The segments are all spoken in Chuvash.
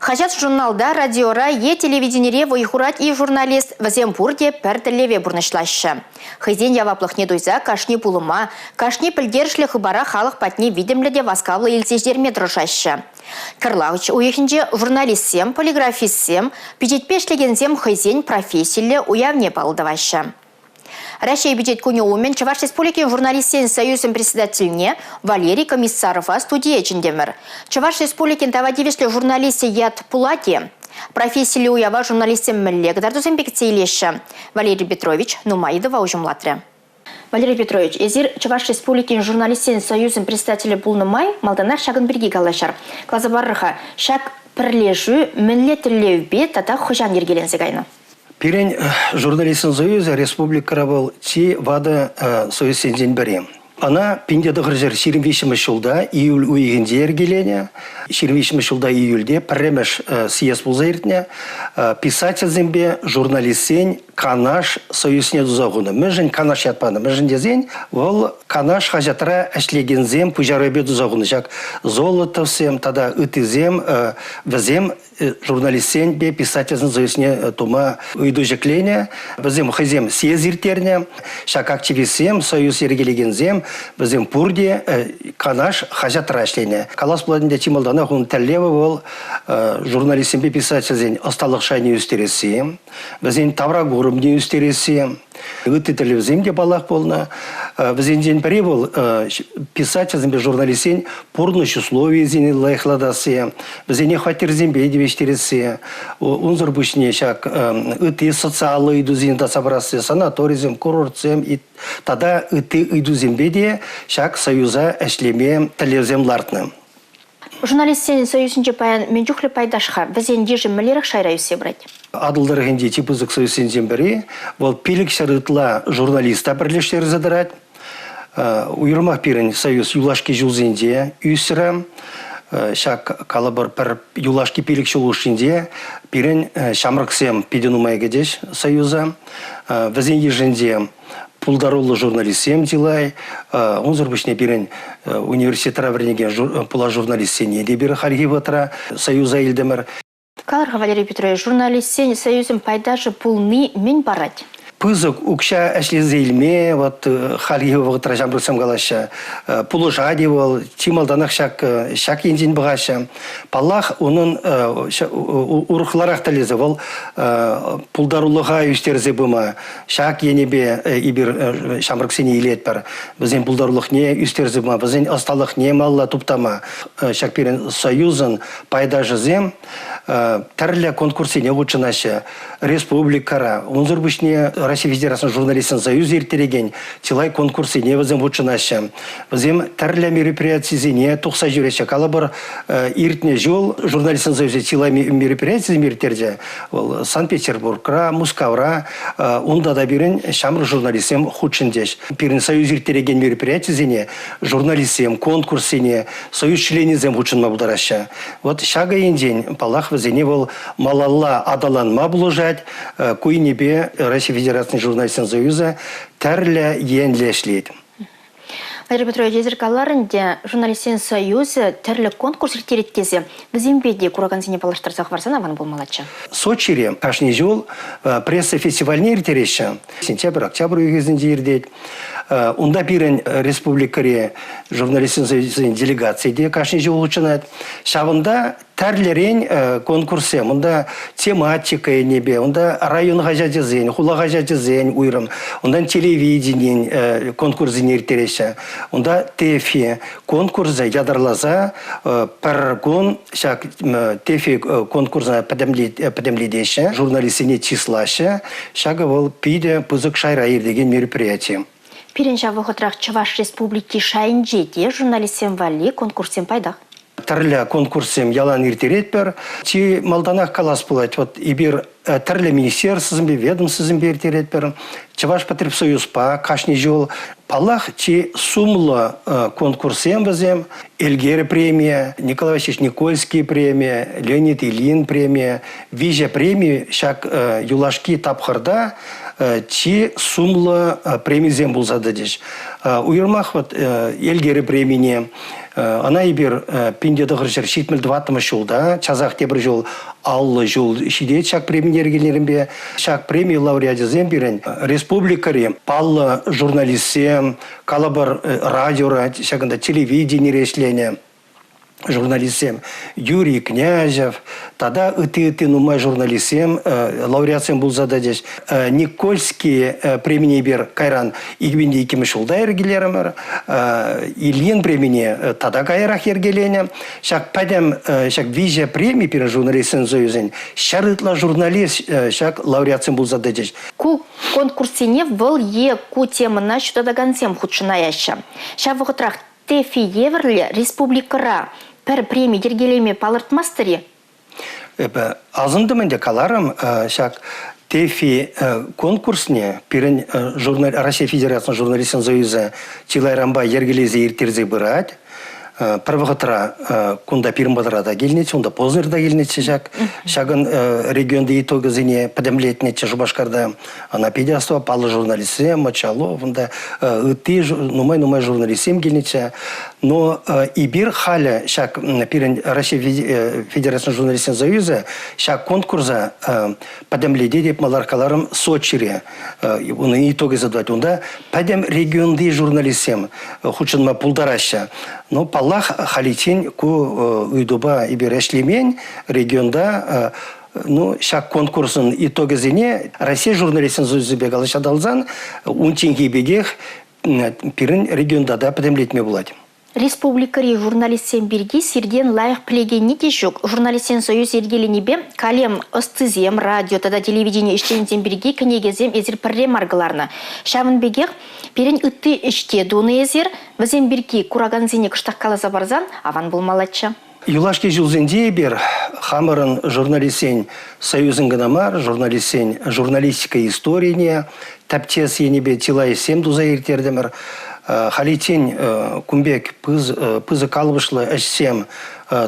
Хаҫат-журналта, радиора е телевиденире вӑй хурать-и журналист, вӗсем пурте пӗр тӗллеве пурнӑҫлаҫҫӗ. Хӑйсен яваплӑхне туйса кашни пулӑма, кашни пӗлтерӗшлӗ хыпара халӑх патне витӗмлӗ те васкавлӑ илсе ҫитерме тӑрӑшаҫҫӗ. Кӑрлач уйӑхӗнче журналистсем, полиграфистсем, пичетпе ӗҫлекенсем хӑйсен профессиллӗ уявне паллӑ тӑваҫҫӗ. Раҫҫей пичет кунӗ умӗн Чӑваш Республикин журналистсен союзӗн председательне Валерий Комиссарова студие чӗнтӗмӗр. Чӑваш Республикин тава тивӗҫлӗ журналисчӗ ят пулать-и? Профессиллӗ уява журналистсем мӗнле кӑтартусемпе кӗтсе илеҫҫӗ? Валерий Петрович нумай ыйтӑва уҫӑмлатрӗ. Валерий Петрович, эсир Чӑваш Республикин журналистсен союзӗн председателӗ пулнӑ май малтанах ҫакӑн пирки калаҫар. Каласа парӑр-ха, ҫак пӗрлешӳ мӗнле тӗллевпе тата хӑҫан йӗркеленсе кайнӑ? Пирӗн журналистсен союзӗ республикӑра вӑл чи ватӑ союзсенчен пӗри. Ӑна 1923 ҫулта июль уйӑхӗнче йӗркеленӗ. 23 ҫулта июльте пӗрремӗш съезд пулса иртнӗ. Писательсемпе журналистсен Канаш союзне туса хунӑ. Мӗншӗн Канаш ят панӑ? Мӗншӗн тесен вӑл Канаш хаҫатра ӗҫлекенсем пуҫарӑвӗпе туса хунӑ. Ҫак Золотовсем тата ыттисем вӗсем журналистсемпе писательсен союзне тума ыйту ҫӗкленӗ. Вӗсем хӑйсем съезд ирттернӗ. Ҫак активистсем, союз йӗркелекенсем, вӗсем пурте Канаш хаҫатра ӗҫленӗ. Калас пулать ӗнтӗ, чи малтанах ун тӗллевӗ вӑл журналистсемпе писательсен ӑсталӑх шайне ӳстересси, вӗсен тавракурӑмне ӳстересси. Ытти тӗллевсем те паллах пулнӑ. Вӗсенчен пӗри вӑл писательсемпе журналистсен пурнӑҫ условийӗсене лайӑхлатасси, вӗсене хваттерсемпе тивӗҫтересси, унсӑр пуҫне ҫак ытти социаллӑ ыйтусене татса парасси, санаторисем, курортсем тата ытти ыйтусемпе те ҫак союза ӗҫлеме тӗллевсем лартнӑ. Журналистсен союзӗнче паян мӗн чухлӗ пайташ-ха? Вӗсен йышӗ мӗнлерех шайра ӳссе пырать? Атӑл тӑрӑхӗнчи чи пысӑк союзсенчен пӗри. Вӑл 500 ытла журналиста пӗрлештерсе тӑрать. Уйрӑмах пирӗн союз юлашки ҫулсенче ӳсрӗ. Ҫак калӑпӑр пӗр юлашки 5 ҫул хушшинче пирӗн ҫамрӑксем питӗ нумай кӗтӗҫ союза. Вӗсен йышӗнче пултаруллӑ журналистсем чылай. Унсӑр пуҫне пирӗн университетра вӗренекен пулас журналистсене те пир хальхи вӑхӑтра союза илтӗмӗр. Калӑр-ха, Валерий Петрович, журналистсен союзӗн пайташӗ пулни мӗн парать? Пысӑк укҫа ӗҫлесе илме вот хальхи вӑхӑтра ҫамрӑксем калаҫҫӗ, пулӑшать-и вӑл, чи малтанах ҫак, ҫак енчен пӑхаҫҫӗ. Паллах, унӑн урӑхларах тӗллесе вӑл пултарулӑха ӳстерсе пыма, Ҫак енӗпе эпир ҫамрӑксене илетпӗр. Вӗсен пултарулӑхне ӳстерсе пыма, вӗсен ӑсталӑхне малалла туптама. Ҫак пирӗн союзӑн пайташӗсем тӗрлӗ конкурссене хутшӑнаҫҫӗ. Республикӑра, унсӑр пуҫне Раҫҫей Федерацийӗн журналистсен союзӗ ирттерекен чылай конкурссене вӗсем хутшӑнаҫҫӗ. Вӗсем тӗрлӗ мероприятисене тухса ҫӳреҫҫӗ. Калӑпӑр, иртнӗ ҫул журналистсен союзӗ чылай мероприятисем ирттерчӗ. Вӑл Санкт-Петербургра, Мускавра, унта та пирӗн ҫамрӑк журналистсем хутшӑнчӗҫ. Пирӗн союз ирттерекен мероприятисене журналистсем, конкурссене союз членӗсем хутшӑнма пултараҫҫӗ. Вот ҫакӑ енчен, паллах, вӗсене вӑл малалла аталанма пулӑшать. Ку енӗпе Раҫҫей Федерацийӗн журналистсен союзӗ тӗрлӗ енлӗ ӗҫлет. Валерий Петрович, эсир калар ӗнтӗ, журналистсен союзӗ тӗрлӗ конкурс ирттерет тесе вӗсемпе те куракансене паллаштарса хӑварсан аван пулмаллаччӗ. Сочире кашни ҫул пресса фестивальне ирттереҫҫӗ. Сентябрь, октябрь уйӑхӗсенче иртет. Унта пирӗн республикӑри журналистсен союзӗн делегацийӗ те кашни ҫул хутшӑнать. Ҫавӑнта тӗрлӗрен конкурссем, унта тематика енӗпе, унта район хаҫачӗсен, хула хаҫачӗсен уйрӑм, унтан телевиденин конкурсӗсене ирттереҫҫӗ. Унта ТЭФИ конкурсӗ ятарласа пӗр кун ҫак ТЭФИ конкурса пӗтӗмлетеҫҫӗ, журналистсене чыслаҫҫӗ. Ҫакӑ вӑл питӗ пысӑк шайра иртекен мероприяти. Пирӗн ҫав вӑхӑтрах Чӑваш Республики шайӗнче те журналистсем валли конкурссем пайтах. Тӗрлӗ конкурссем ялан ирттеретпӗр. Чи малтанах калас пулать, вот эпир тӗрлӗ министерствӑсемпе, ведомствӑсемпе ирттеретпӗр. Чӑваш потребсоюзпа кашни ҫул. Паллах, чи сумлӑ конкурссем вӗсем. Элгер премийӗ, Николай Васильевич Никольский премийӗ, Леонид Ильин премийӗ. Виҫӗ преми ҫак юлашки тапхӑрта чи сумлӑ премисем пулса тӑчӗҫ. Уйрӑмах вот Элгер премине. Ӑна эпир 1974 ҫулта, часах тепӗр ҫул 50 ҫул ҫитет ҫак преми йӗркеленӗренпе. Ҫак преми лауреачӗсем пирӗн республикӑри паллӑ журналистсем, калӑпӑр, радиора, ҫакӑнта телевиденире ӗҫленӗ журналистсем Юрий Князев тата ытти-ытти нумай журналистсем лауреатсем пулса тӑчӗҫ. Никольский премине эпир кайран 2002 ҫулта йӗркелерӗмӗр. Ильин премине тата каярах йӗркеленӗ. Ҫак пӗтӗм ҫак виҫӗ преми пирӗн журналистсен союзӗн ҫӗр ытла журналист ҫак лауреатсем пулса тӑчӗҫ. Ку конкурссене вӑл е ку темӑна ҫутатакансем хутшӑнаяҫҫӗ. Ҫав вӑхӑтрах ТЭФИ евӗрлӗ республикӑра пӗр преми йӗркелеме палӑртмастӑр-и? Эпӗ асӑнтӑм ӗнтӗ, каларӑм, ҫак ТЭФИ конкурсне пирӗн Раҫҫей Федерацийӗн журналистсен союзӗ чылайранпа йӗркелесе ирттерсе пырать. Пӗр вӑхӑтра кунта пирӗн патра та килнӗччӗ, унта Познер та килнӗччӗ ҫак. Ҫакӑн регионти итогӗсене пӗтӗмлетнӗччӗ Шупашкарта. Ӑна питӗ астӑва паллӑ журналистсем, Мочалов, унта ытти нумай-нумай журналистсем килнӗччӗ. Но эпир халӗ ҫак пирӗн Раҫҫей Федерацин журналистсен союзӗ ҫак конкурса пӗтӗмлетет, эп маларах каларӑм, Сочире унӑн итогӗсем тӑвать. Унта пӗтӗм регионти журналистсем хутшӑнма пултараҫҫӗ. Но, паллах, халиччен ку ыйтупа эпир ӗҫлемен регионта. Ну, ҫак конкурсӑн итогӗсене Россия журналистсен союзӗпе калаҫса унчченхи пекех пирӗн регионта та пӗтӗмлетме пулать. Республикӑри журналистсем пирки сиртен лайӑх пӗлекенни те ҫук. Журналистсен союзӗ йӗркеленипе калем ӑстисем, радио тата телевидени ӗҫченӗсем пирки кӗнекесем эсир пӗрре мар кӑларнӑ. Ҫавӑн пекех пирӗн ытти ӗҫ те тунӑ эсир. Вӗсем пирки куракансене кӑштах каласа парсан аван пулмаллаччӗ. Юлашки ҫулсенче эпир хамӑрӑн журналистсен союзӗн кӑна мар, журналистсен журналистика историне тӗпчес енӗпе чылай ӗҫсем туса ирттертӗмӗр. Халиччен кун пек пысӑк калӑпӑшлӑ ӗҫсем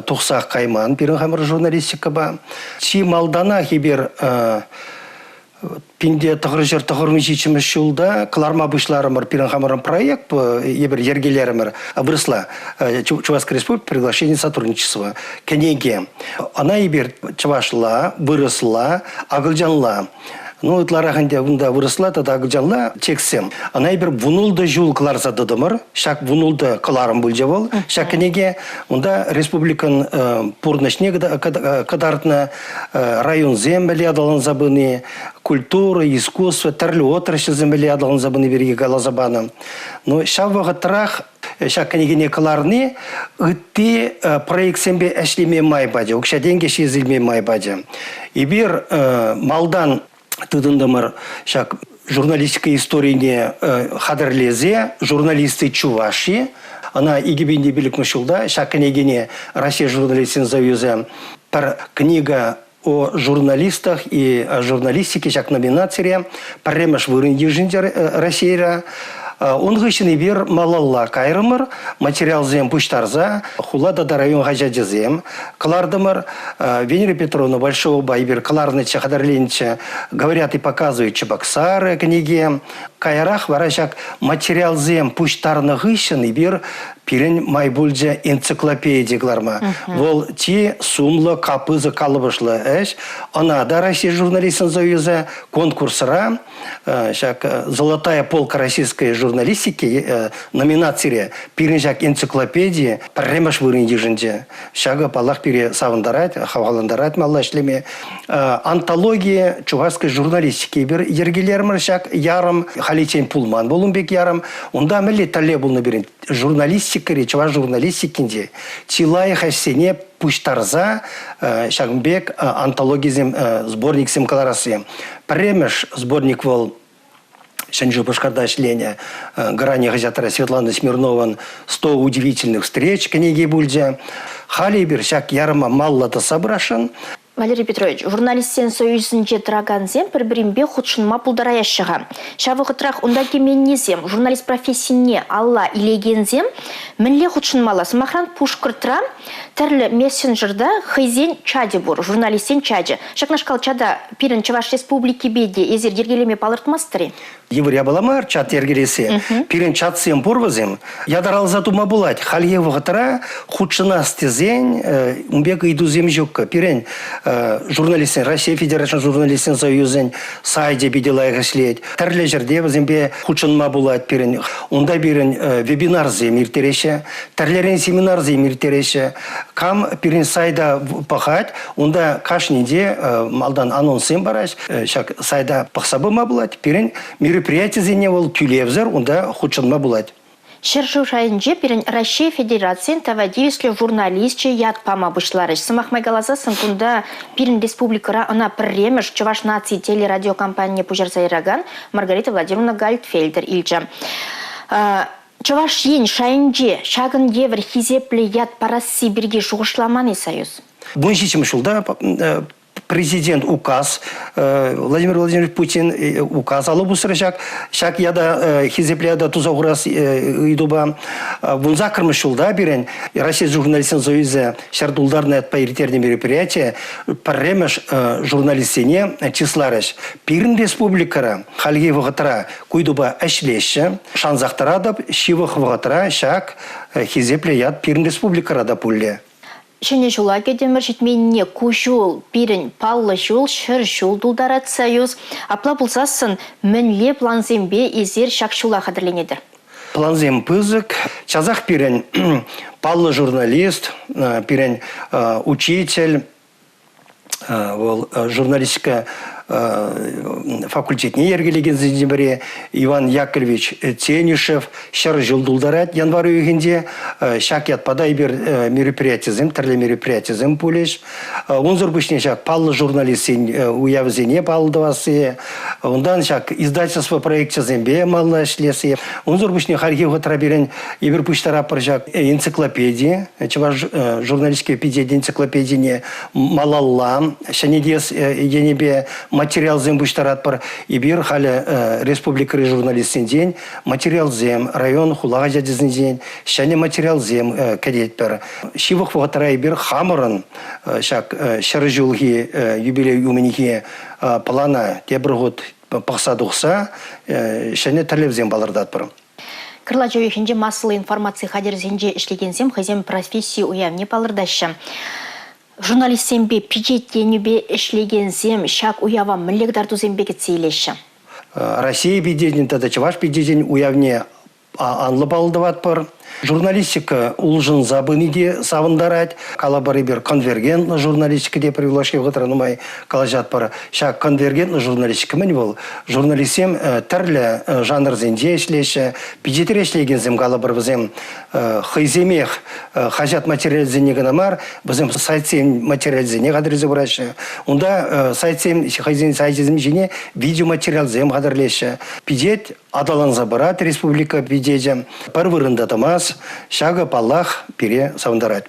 тухсах кайман пирӗн хамӑр журналистикӑпа. Чи малтанах эпир 1997 ҫулта кӑларма пуҫларӑмӑр пирӗн хамӑрӑн проект, эпир йӗркелерӗмӗр вырӑсла Чувашская республика приглашение сотрудничества кӗнеке. Ӑна эпир чӑвашла, вырӑсла, акӑлчанла ну, ытларах ӗнтӗ унта вырӑсла тата акӑлчанла текстсем. Ӑна эпир вунултӑ ҫул кӑларса тӑтӑмӑр. Ҫак вунултӑ кӑларӑм пулчӗ вӑл. Ҫак кӗнеке унта республикӑн пурнӑҫне кӑтартнӑ районсем мӗнле аталанса пыни, культура, искусство, тӗрлӗ отрасльсем мӗнле аталанса пыни пирки каласа панӑ. Но ҫав вӑхӑтрах ҫак кӗнекене кӑларни ытти проектсемпе ӗҫлеме май пачӗ, укҫа-тенкӗ ҫисе илме май пачӗ. Эпир малтан тытӑнтӑмӑр ҫак журналистика историне хатӗрлесе «Журналисты Чувашии». Ӑна 2005 ҫулта ҫак кӗнекене Россия журналистсен союзӗ пӗр книга о журналистах и журналистике ҫак номинацире пӗрремӗш вырӑн йышӑнчӗ Российӑра. Ун хыҫҫӑн эпир малалла кайрӑмӑр, материалсем пуҫтарса хула тата район хаҫачӗсем кӑлартӑмӑр. Венера Петровна Большовӑпа эпир кӑларнӑччӗ, хатӗрленӗччӗ «Говорят и показывают Чебоксары» кӗнеке. Каярах вара ҫак материалсем пуҫтарнӑ хыҫҫӑн эпир пирӗн май пулчӗ энциклопеди кӑларма. Вӑл чи сумлӑ, пысӑк калӑпӑшлӑ ӗҫ. Ӑна та Россия журналистсен союзӗ конкурсра ҫак «Золотая полка российской журналистики» номинацире пирӗн ҫак энциклопеди пӗрремӗш вырӑн йышӑнчӗ. Ҫакӑ, паллах, пире савӑнтарать, хавхалантарать малла ӗҫлеме. Антология чувашской журналистики эпир йӗркелерӗмӗр ҫак ярӑм. Халиччен пулман пул ун пек ярӑм. Унта мӗнле тӗллев пулнӑ пирӗн? Журналистикӑри, чӑваш журналистикинче чи лайӑх ӗҫсене пуҫтарса ҫакӑн пек антологисем, сборниксем кӑларасси. Пӗрремӗш сборник вӑл Ҫӗнӗ Шупашкарта ӗҫленӗ «Грани» хаҫатра Светлана Смирнован «Сто удивительных встреч» кӗнеки пулчӗ. Халӗ эпир ҫак ярӑма малла тӑсса пырасшӑн. Валерий Петрович, журналистсен союзӗнче тӑракансем пӗр-пӗринпе хутшӑнма пултараяҫҫӗ-ха. Ҫав вӑхӑтрах унта кӗменнисем, журналист профессине алла илекенсем мӗнле хутшӑнмалла? Сӑмахран, Пушкӑртра тӗрлӗ мессенджерта хӑйсен чачӗ пур, журналистсен чачӗ. Ҫакнашкал чата пирӗн Чӑваш Республикипе те эсир йӗркелеме палӑртмастӑр-и? Йывӑр япала мар чат йӗркелесси. Пирӗн чатсем пур вӗсем. Ятарласа тума пулать. Хальхи вӑхӑтра хутшӑнас тесен ун пек ыйтусем ҫуккӑ. Пирӗн журналистсен, Раҫҫей Федерацин журналистсен союзӗн сайчӗ питӗ лайӑх ӗҫлет. Тӗрлӗ ҫӗрте вӗсемпе хутшӑнма пулать пирӗн. Унта пирӗн вебинарсем ирттереҫҫӗ, тӗрлӗрен семинарсем ирттереҫҫӗ. Кам пирӗн сайта пӑхать, унта кашнинче малтан анонссем параҫ. Ҫак сайта пӑхса пыма пулать. Пирӗн мероприятисене вӑл тӳлевсӗр унта хутшӑнма пулать. Ҫӗршыв шайӗнче пирӗн Раҫҫей Федерацийӗн тава тивӗҫлӗ журналисчӗ ят пама пуҫларӗҫ. Сӑмах май каласассӑн, кунта пирӗн республикӑра ӑна пӗрремӗш Чӑваш наци телерадиокомпанине пуҫарса яракан Маргарита Владимировна Гальдфельдер илчӗ. Чӑваш Ен шайӗнче ҫакӑн евӗр хисеплӗ ят парасси пирки шухӑшламан-и Союз? 17 ҫулта президент указ, Владимир Владимирович Путин указ алӑ пусрӗ ҫак, ҫак ята хисеплӗ ята туса хурас ыйтупа. 18-мӗш ҫулта пирӗн Раҫҫей журналистсен союзӗ ҫӗр тултарнӑ ятпа ирттернӗ мероприятие пӗрремӗш журналистсене чысларӗҫ. Пирӗн республикӑра хальхи вӑхӑтра ку ыйтупа ӗҫлеҫҫӗ. Шансах тӑратӑп, ҫывӑх вӑхӑтра ҫак хисеплӗ ят пирӗн республикӑра та пулӗ. Ҫӗнӗ ҫула кӗтӗмӗр, ҫитменнине ку ҫул пирӗн паллӑ ҫул, 100 ҫул тултарать Союз. Апла пулсассӑн мӗнле плансемпе эсир ҫак ҫула хатӗрленетӗр? Плансем пысӑк. Часах пирӗн паллӑ журналист, пирӗн учитель, Вӑл журналистика факультетне йӗркелекенсенчен пӗри Иван Яковлевич Тенишев 100 ҫул тултарать январь уйӑхӗнче. Ҫак ятпа та эпир мероприятисем, тӗрлӗ мероприятисем пулӗҫ. Унсӑр пуҫне ҫак паллӑ журналистсен уявӗсене паллӑ тӑвасси, унтан ҫак издательство проекчӗсемпе малалла ӗҫлесси. Унсӑр пуҫне хальхи вӑхӑтра пирӗн эпир пуҫтаратпӑр ҫак энциклопеди, чӑваш журналистика пичет энциклопедине малалла ҫӗнетес енӗпе материалсем пуҫтаратпӑр. Эпир халӗ республикӑри журналистсенчен материалсем, район, хула хаҫачӗсенчен ҫӗнӗ материалсем кӗтетпӗр. Ҫывӑх вӑхӑтра эпир хамӑрӑн ҫак 100 ҫулхи юбилей умӗнхи плана тепӗр хут пӑхса тухса ҫӗнӗ тӗллевсем палӑртатпӑр. Кӑрлач уйӑхӗнче массӑллӑ информаци хатӗрӗсенче ӗҫлекенсем хӑйсен професси уявне палӑртаҫҫӗ. Журналистсемпе пичет енӗпе ӗҫлекенсем ҫак уява мӗнле кӑтартусемпе кӗтсе илеҫҫӗ? Россия пичечӗн тата Чӑваш пичечӗн уявне анлӑ паллӑ тӑватпӑр. Журналистика улшӑнса пыни те савӑнтарать. Калӑпӑр, эпир конвергентлӑ журналистика те юлашки вӑхӑтра нумай калаҫатпӑр. Ҫак конвергентлӑ журналистика мӗн вӑл? Журналистсем тӗрлӗ жанрсенче ӗҫлеҫҫӗ. Пичетре ӗҫлекенсем, калӑпӑр, вӗсем хӑйсемех хаҫат материалӗсене кӑна мар, вӗсем сайтсен материалӗсене хатӗрлесе пыраҫҫӗ. Унта сайтсем хӑйсен сайчӗсем ҫине видеоматериалсем хатӗрлеҫҫӗ. Пичет аталанса пырать республика пичечӗ. Пӗр вырӑнта тӑмасть. Ҫакӑ, паллах, пире савӑнтарать.